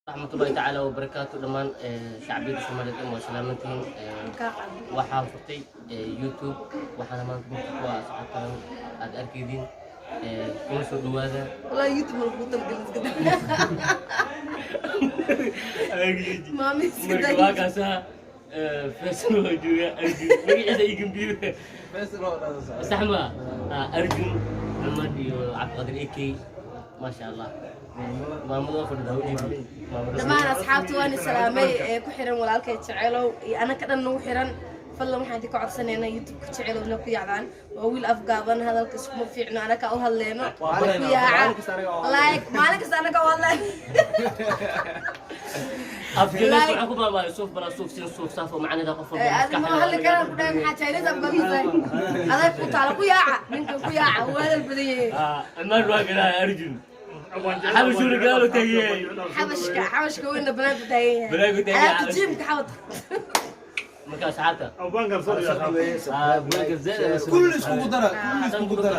Raxmatullahi tacaala wabarakaatu. Dhammaan shacbiyada Soomaaliyeed dhan waa salaamantihiin. Waxaan furtay YouTube, waxaana maanta marka kuwa asxaabtan aad arkaydiin kuna soo dhawaada. Wallahi YouTube lagu talgalin, iska daa. Maami, iska Marka daa. waa kaasaa, Faisal waa jooga, Arjun magaciisa ii gambiyo, sax ma? Arjun Cumar iyo Cabdiqaadir AK, maasha Allah, maamada fadhida ujeedi. Dhammaan asxaabta waan salaamay ee ku xiran walaalkay Jeceelow iyo anaka dhan nagu xiran. Fadlan, waxaan idinka codsanaynaa YouTube-ka Jeceelow na ku yaacdaan. Waa wiil afgaaban, hadalka iskuma fiicno, anaka u hadleyno. Ku yaaca, like maalin kasta anaka u hadleen. Afgelis waxaan ku maamaayo suuf balaa suuf sin suuf saaf oo macnaheeda qof walba Adi ma hadli karaan ku dhahay. Maxaa Chinese afgaabisay? Adag ku taala, ku yaaca ninkan, ku yaaca, wuu hadal badan yahay. Amaan waa galaha Arjun xabashuuna gadaal u taagiyey. Xabashka, xabashka weyna banaanku taagan yahay. Banaanku taagan yahay. Alaabta jiimka xabad. Marka asxaabta Kulli iskugu dara, kulli iskugu dara.